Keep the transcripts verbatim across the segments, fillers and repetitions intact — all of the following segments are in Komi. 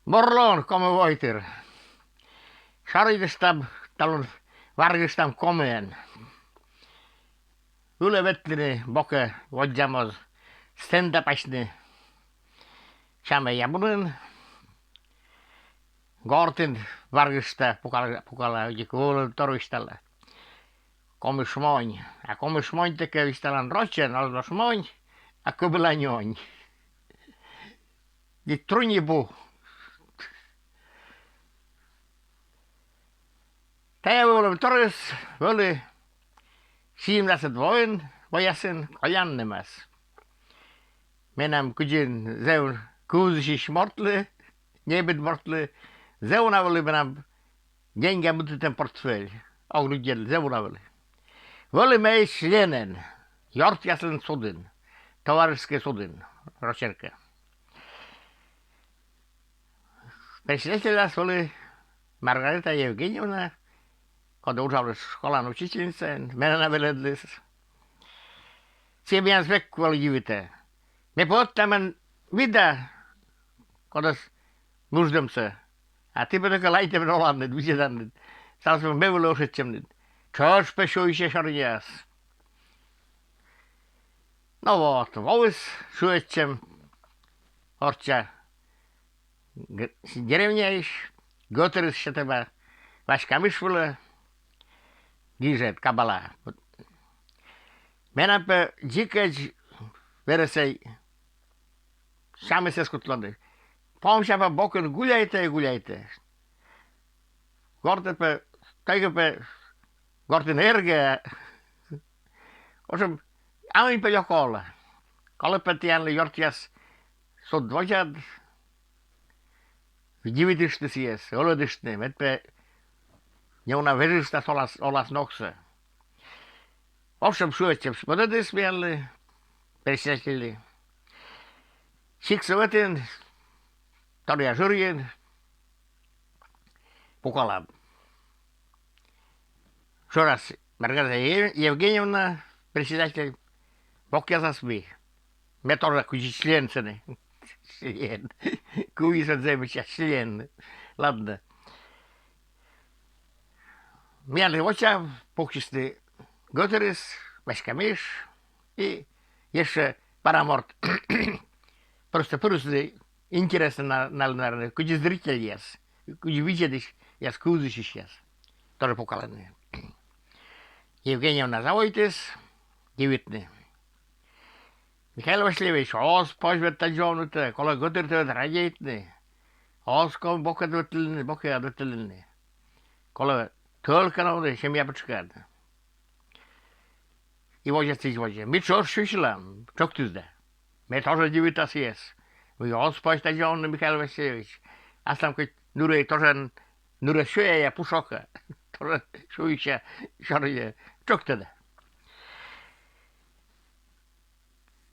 Бур лун, коми войтыр! Шарыдыштам талун, варгыштам Комиӧн. Ылӧ ветлыны, бокӧ воддза моз стендапасьны. Сямӧ Ябунын. Гортын варгышта, пукала, пукала, ӧтик вӧлӧм тор висьтала. Коми шмонь. А коми шмоньтӧ кӧ висьталан рочӧн, оз ло шмонь, а кӧбыла нёнь. Ни тру, ни бу. Тайӧ вӧлӧм торйыс вӧлі сизимдасӧд воын, воясын, коляннымас. Менам кыдзи зэв кывзысьысь мортлы, небыд мортлы, зэв уна вӧлі менам деньга мынтытӧм портфель. Ог лыддьыв, зэв уна вӧлі. Вӧлі ме членӧн ёртъяслӧн судын, товарищескӧй судын, рочӧн кӧ. Председательяс вӧлі Маргарита Евгеньевна, коді уджаліс школаын учительницаӧн, менӧ на велӧдліс. Сійӧ миянӧс век вӧлі дивитӧ. Ме пӧ ӧтнамӧн вида кодӧс нуждӧмсӧ, а ті пӧ только лайдӧмӧн оланныд, видзӧданныд. Ставсӧ ме вылӧ ӧшӧдчӧмныд. Тшӧтш пӧ сюйся сёрниас. Но вот, воис сюйӧдчӧм орчча г-, деревняысь, гӧтырыс сетӧма Васька мыш вылӧ, гижӧд кабала. Менам пӧ дзикӧдз верӧсӧй сямыс эз кут лоны. Помся пӧ бокын гуляйтӧ, гуляйтӧ. Гортӧ пӧ, тайӧ пӧ гортын эргӧ. В общем, а мый пӧ лёк олӧ. Колӧ пӧ тіянлы, ёртъяс, суд водзад дивитыштны сійӧс, ӧлӧдыштны, мед пӧ неуна вежыштас олас, олас ногсӧ. В общем, сюйӧдчӧмыс мӧдӧдіс миянлы, председательлы. Сиксӧ вӧтын, торъя жырйын, пукалам. Шӧрас Маргарита Е-, Евгеньевна, председатель, бокъясас ми. Ме тоже кыдзи член сэні. Член. Кывйысӧн зэв мича, член. Ладно. Миянлы воча пуксисны гӧтырыс, Васька мыш и ещӧ пара морт. Просто пырисны, интереснӧ на-, налы, наверно, кыдзи зрительяс, кыдзи видзӧдысьяс, кывзысьяс. Тоже пукалӧны. Евгеньевна заводитіс дивитны. Михаил Васильевич, оз позь вед тадзи овнытӧ, колӧ гӧтыртӧ вед радейтны. Оз ков бокӧд ветлыны, бокӧд ветлыны. Колӧ тӧлкӧн овны, семья пытшкад. И водзӧ сідз водзӧ. Ми тшӧтш сюйсьылам, тшӧктіс да. Ме тоже дивита сійӧс. Мый оз позь тадзи овны, Михаил Васильевич. Аслам кӧть нырӧй тоже, нырӧй сёя я пушокӧ. Тоже сюйся сёрниӧ. Тшӧктӧ да.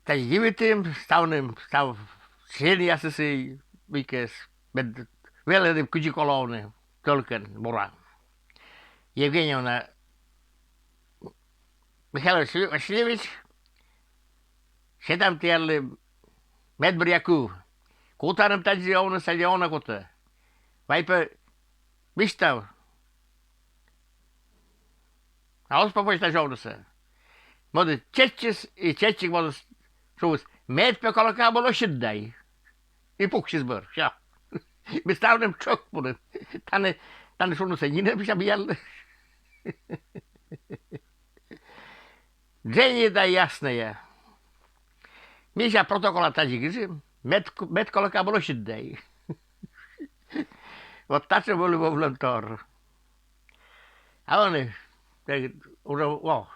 Тадзи дивитім, ставным, став членъясыс и мыйкӧ, мед велӧдім, кыдзи колӧ овны тӧлкӧн бура. Евгеньевна, Михаил Василь-, Васильевич, сетам тіянлы медбӧръя кыв. Кутаным тадзи овнысӧ али оз на кутӧ? Вай пӧ висьтав. А оз пӧ позь тадзи овнысӧ. Мӧдыс чеччис и чеччис, мӧдыс шуис: мед пӧ, колӧкӧ, абу лӧсьыд дай. И пуксис бӧр. Всё. Ми ставным тшӧкпуным. Тані, тані шунысӧ нинӧм сямъялны. Дженьыда яснӧя. Мися, протоколад тадзи гижим. Мед, мед, колӧкӧ, абу лӧсьыд дай. Вот татшӧм вӧлі вӧвлӧмтор. А ӧні, э, уже, о,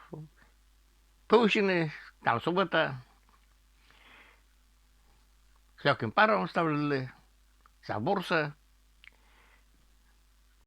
пывсьыны, там суббота. С лёгким паром ставлялі, став бурсӧ.